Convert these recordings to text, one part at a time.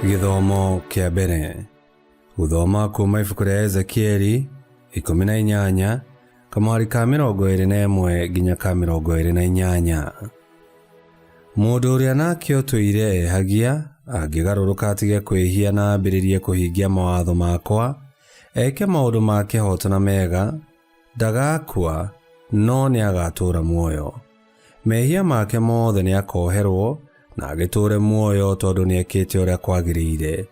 Gĩthomo kĩa mbere. Gũthoma kuuma ibuku rĩa Ezekieli 18 kamũhari ka 21 nginya ka 28. Mũndũ ũrĩa nake ũtũire ehagia, angĩgarũrũka atige kwĩhia na ambĩrĩrie kũhingia mawatho makwa, eke maũndũ ma kĩhooto na mega, ndagakua, no nĩagatũũra muoyo. Mehia make mothe nĩakoherwo, na agĩtũũre muoyo tondũ nĩekĩte ũrĩa kwagĩrĩire.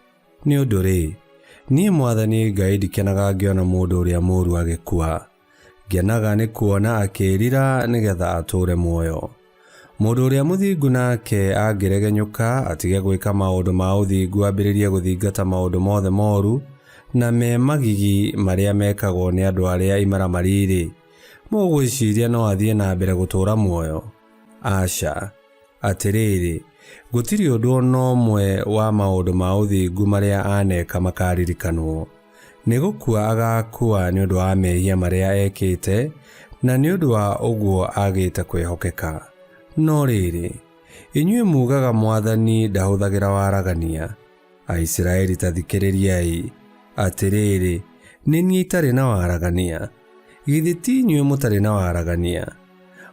Nĩ ũndũ-rĩ, niĩ mwathani Ngai ndikenaga ngĩona mũndũ ũrĩa mũũru agĩkua. Ngenaga nĩ kuona akĩĩrira nĩ getha atũũre muoyo. Mũndũ ũrĩa mũthingu nake angĩregenyũka atige gwĩka maũndũ ma ũthingu ambĩrĩrie gũthingata maũndũ mothe moru na me magigi marĩa mekagwo nĩ andũ arĩa imaramari-rĩ, mũgwĩciria no athiĩ na mbere gũtũũra muoyo? Aca. Atĩrĩrĩ, gũtirĩ ũndũ o na ũmwe wa maũndũ ma ũthingu marĩa aneka makaaririkanwo. Nĩ gũkua agaakua nĩ ũndũ wa mehia marĩa ekĩte, na nĩ ũndũ wa ũguo agĩte kwĩhokeka. No rĩrĩ, inyuĩ muugaga mwathani ndahũthagĩra waragania. Aisiraeli ta thikĩrĩriai, atĩrĩrĩ, nĩ niĩ itarĩ na waragania? Githĩ ti inyuĩ mũtarĩ na waragania?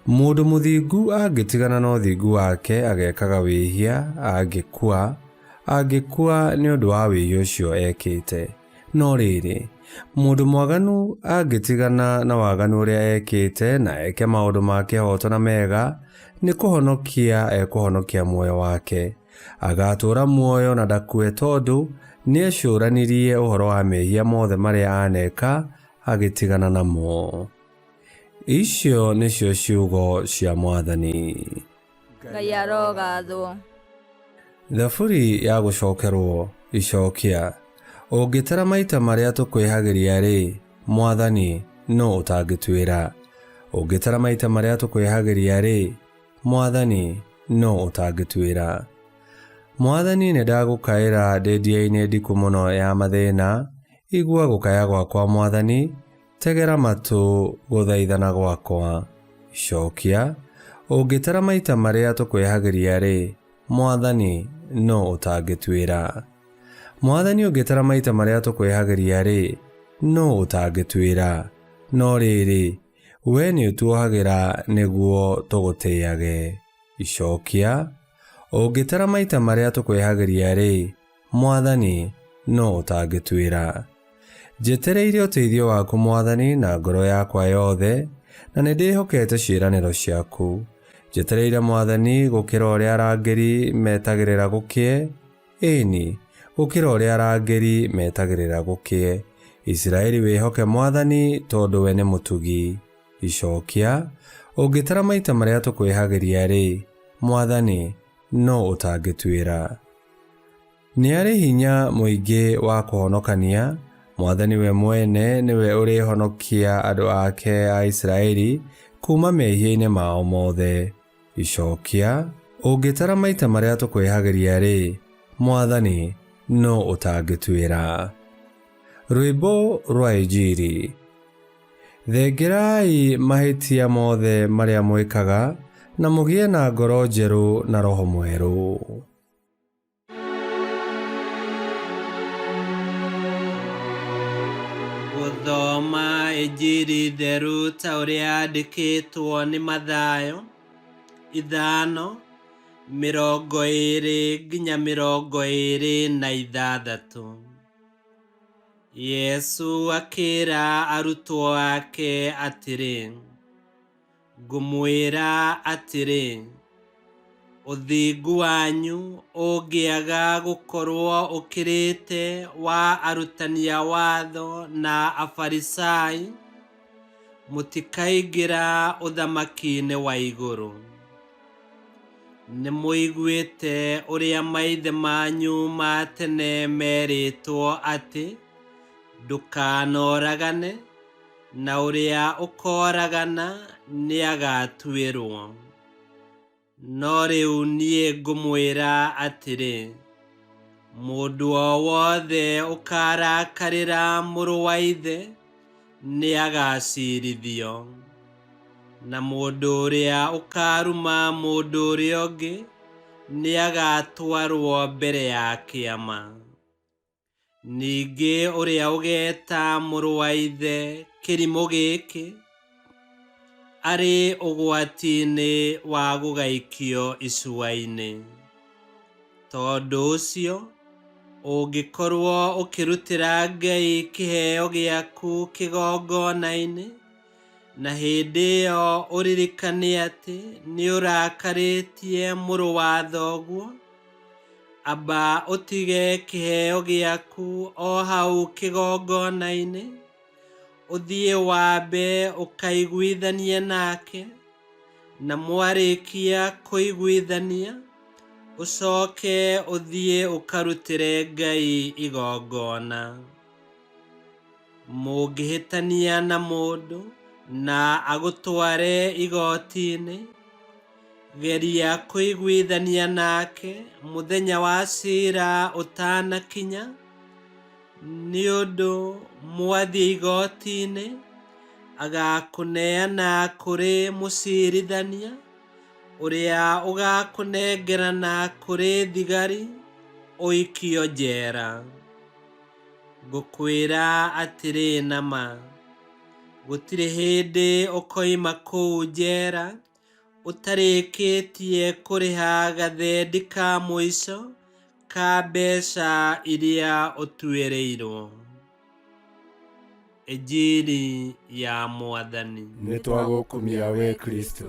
Mũndũ mũthingu angĩtigana na ũthingu wake agekaga wĩhia, angĩkua, angĩkua nĩ ũndũ wa wĩhia ũcio ekĩte. No rĩrĩ, mũndũ mwaganu angĩtigana na waganu ũrĩa ekĩte na eke maũndũ ma kĩhooto na mega, nĩ kũhonokia ekũhonokia muoyo wake. Agaatũũra muoyo na ndakue tondũ nĩecũũranirie ũhoro wa mehia mothe marĩa aneka agĩtigana namo. Icio nĩcio ciugo cia Mwathani. Ngai arogathwo. Thaburi ya gũcokerwo icokia. Ũngĩtara maita marĩa tũkwĩhagĩria-rĩ, Mwathani, nũ ũtangĩtuĩra? Ũngĩtara maita marĩa tũkwĩhagĩria-rĩ, Mwathani, nũ ũtangĩtuĩra? Mwathani, nĩndagũkaĩra ndĩ ndia-inĩ ndiku mũno ya mathĩna, igua gũkaya gwakwa, Mwathani, Tegera matũ gũthaithana gwakwa. Icokia, Ũngĩtara maita marĩa tũkwĩhagĩria-rĩ, Mwathani, nũ ũtangĩtuĩra? Mwathani ũngĩtara maita marĩa tũkwĩhagĩria-rĩ, nũ ũtangĩtuĩra? No rĩrĩ, wee nĩũtuohagĩra nĩguo tũgũtĩage. Icokia, Ũngĩtara maita marĩa tũkwĩhagĩria-rĩ, Mwathani, nũ ũtangĩtuĩra? Njetereire ũteithio waku Mwathani na ngoro yakwa yothe, na nĩndĩhokete ciĩranĩro ciaku. Njetereire Mwathani gũkĩra ũrĩa arangĩri metagĩrĩra gũkĩe, ĩĩni, gũkĩra ũrĩa arangĩri metagĩrĩra gũkĩe. Isiraeli wĩhoke Mwathani tondũ we nĩ mũtugi. Icokia, Ũngĩtara maita marĩa tũkwĩhagĩria-rĩ, Mwathani, nũ ũtangĩtuĩra? Nĩ arĩ hinya mũingĩ wa kũhonokania, Mwathani we mwene nĩwe ũrĩhonokia andũ ake a Isiraeli kuuma mehia-inĩ mao mothe. Icokia, Ũngĩtara maita marĩa tũkwĩhagĩria-rĩ, Mwathani, nũ ũtangĩtuĩra? Rwĩmbo rwa Injiri. Thengerai mahĩtia mothe marĩa mwĩkaga, na mũgĩe na ngoro njerũ na roho mwerũ. Gũthoma Injiri theru ta ũrĩa yandĩkĩtwo nĩ Mathayo 5:20-26. Yesu akĩra arutwo ake atĩrĩ, Ngũmwĩra atĩrĩ, ũthingu wanyu ũngĩaga gũkorwo ũkĩrĩte wa arutani a watho na Afarisai, mũtikaingĩra ũthamaki-inĩ wa igũrũ. Nĩmũiguĩte ũrĩa maithe manyu ma tene merĩtwo atĩ, 'Ndũkanoragane, na ũrĩa ũkooragana nĩagatuĩrwo. No rĩu niĩ ngũmwĩra atĩrĩ, mũndũ o wothe ũkarakarĩra mũrũ wa ithe nĩagaciirithio, na mũndũ ũrĩa ũkaaruma mũndũ ũrĩa ũngĩ Nĩagatwarwo mbere ya kĩama. Ningĩ ũrĩa ũgeeta mũrũ wa ithe kĩrimũ gĩkĩ arĩ ũgwati-inĩ wa gũgaikio icua-inĩ. Tondũ ũcio ũngĩkorwo ũkĩrutĩra Ngai kĩheo gĩaku kĩgongona-inĩ, na hĩndĩ ĩyo ũririkane atĩ nĩũrakarĩtie mũrũ wa thoguo, amba ũtige kĩheo gĩaku o hau kĩgongona-inĩ, ũthiĩ wambe ũkaiguithanie nake, na mwarĩkia kũiguithania ũcoke ũthiĩ ũkarutĩre Ngai igongona. Mũngĩhĩtania na mũndũ na agũtware igoti-inĩ, geria kũiguithania nake mũthenya wa ciira ũtanakinya, nĩ ũndũ mwathiĩ igoti-inĩ agakũneana kũrĩ mũciirithania ũrĩa ũgakũnengerana kũrĩ thigari ũikio njera. Ngũkwĩra atĩrĩ na ma, gũtirĩ hĩndĩ ũkoima kũu njera ũtarĩkĩtie kũrĩha gathendi ka mũico ka mbeca iria ũtuĩrĩirwo. Injiri ya Mwathani. Nĩ twagũkumia we Kristo.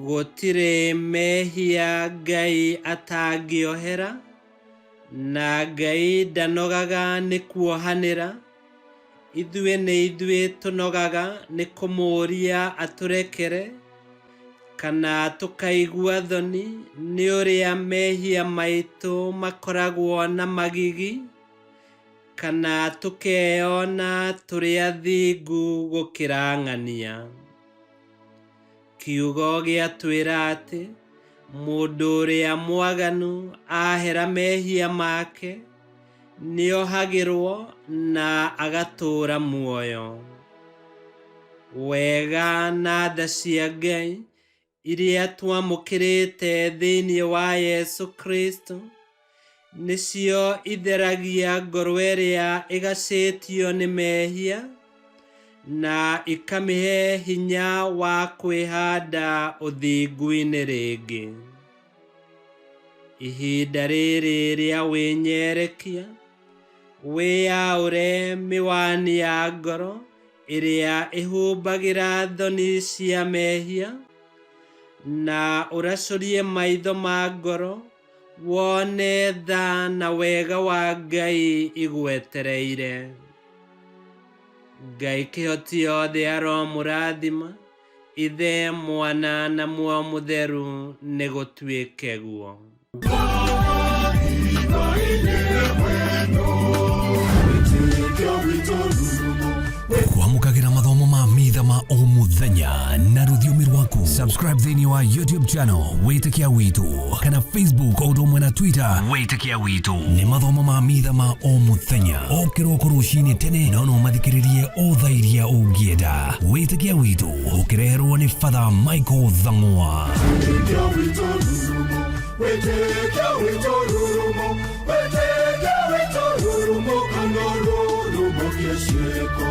Gũtirĩ mehia Ngai atangĩohera, na Ngai ndanogaga nĩ kuohanĩra. Ithuĩ nĩ ithuĩ tũnogaga nĩ kũmũũria atũrekere, kana tũkaigua thoni nĩ ũrĩa mehia maitũ makoragwo na magigi, kana tũkeyona tũrĩ athingu gũkĩra ng'ania. Kiugo gĩatwĩra atĩ mũndũ ũrĩa mwaganu ahera mehia make nĩohagĩrwo na agatũũra muoyo. Wega na tha cia Ngai iria twamũkĩrĩte thĩinĩ wa Yesu Kristo nĩcio itheragia ngoro ĩrĩa ĩgacĩtio nĩ mehia na ikamĩhe hinya wa kwĩhanda ũthingu-inĩ rĩngĩ. Ihinda rĩrĩ rĩa wĩnyerekia, wĩyaũre mĩwani ya ngoro ĩrĩa ĩhumbagĩra thoni cia mehia, na ũracũrie maitho ma ngoro wone tha na wega wa Ngai igwetereire. Ngai kĩhoti yothe aromũrathima, Ithe, Mwana na Muoyo Mũtheru, nĩ gũtuĩke guo. Kwamũkagĩra mathomo ma mitha ma o mũthenya na rũthiomi rwaku. Subscribe thĩinĩ wa YouTube channel Wĩtĩkia Witũ kana Facebook o ũndũ ũmwe na Twitter Wĩtĩkia Witũ. Nĩ mathomo ma mitha ma o mũthenya o kĩroko rũcinĩ tene, no no mathikĩrĩrie o thaa iria ũngĩenda. Wĩtĩkia Witũ ũkĩreherwo nĩ Father Michael Thang'wa. Wĩtĩkia witũ rurumo, wĩtĩkia witũ rurumo, wĩtĩkia witũ rurumo, kana rurumo kĩciĩko.